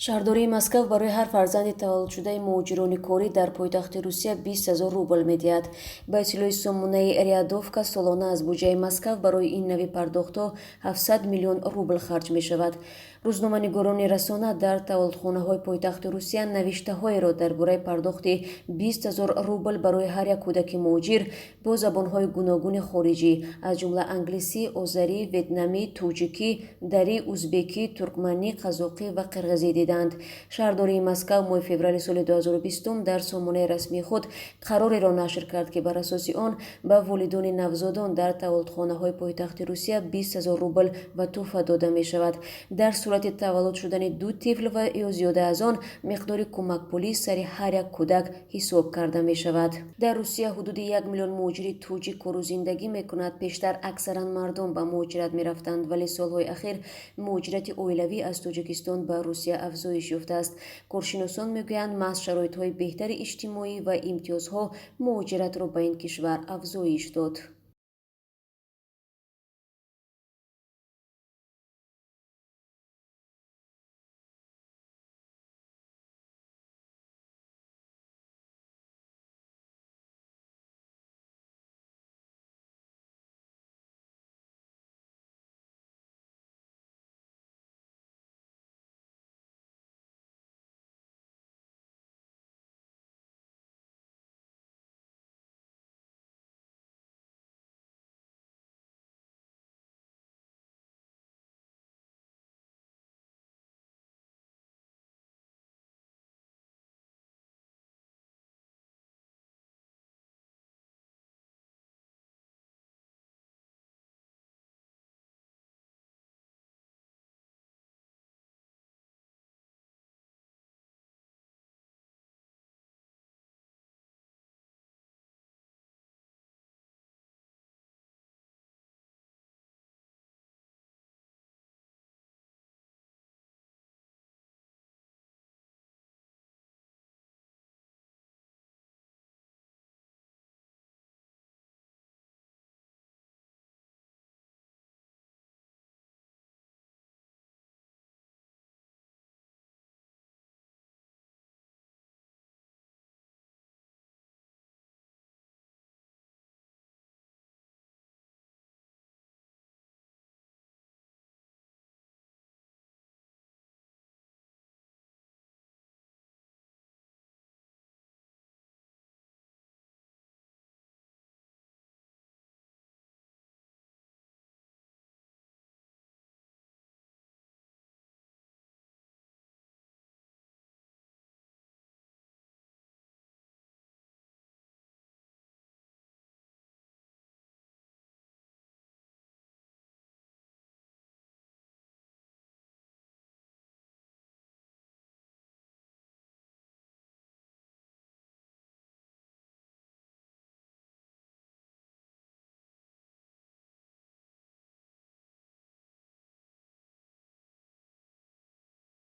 Шаҳрдории Москав барои ҳар фарзанди таваллудшудаи муҳоҷирони корӣ дар пойтахти Русия 20 000 рубл медиҳад. Ба иттилои сомонаи Рядовка, солона аз буҷаи Москав барои ин нави пардохтҳо 700 миллион рубл харҷ мешавад. Рӯзноманигорони расона дар таваллудхонаҳои пойтахти Русия навиштаҳоеро дар бораи пардохти 20 000 рубл барои ҳар як кӯдаки муҳоҷир бо забонҳои гуногуни хориҷӣ, аз ҷумла англисӣ, озарӣ, ветнамӣ, тоҷикӣ, дарӣ, узбекӣ, туркманӣ, қазоқӣ ва қирғизӣ диданд. Шаҳрдории Москав моҳи феврали соли 2020 дар сомонаи расмии худ қарореро нашр кард, ки бар асоси он ба волидони навзодон дар таваллудхонаҳои пойтахти Русия 20 000 рубл ба тӯҳфа дода мешавад. Дар сурати таваллуд шудани ду тифл ва ё зиёда аз он, миқдори кӯмакпулӣ сари ҳар як кӯдак ҳисоб карда мешавад. Дар Русия ҳудуди 1 миллион муҳоҷири тоҷик кору зиндагӣ мекунад. Пештар аксаран мардон ба муҳоҷират мерафтанд, вале солҳои ахир муҳоҷирати оилавӣ аз Тоҷикистон ба Русия афзоиш ёфтааст. Коршиносон мегӯянд, маҳз шароитҳои беҳтари иҷтимоӣ ва имтиёзҳо муҳоҷиратро ба ин кишвар афзоиш дод.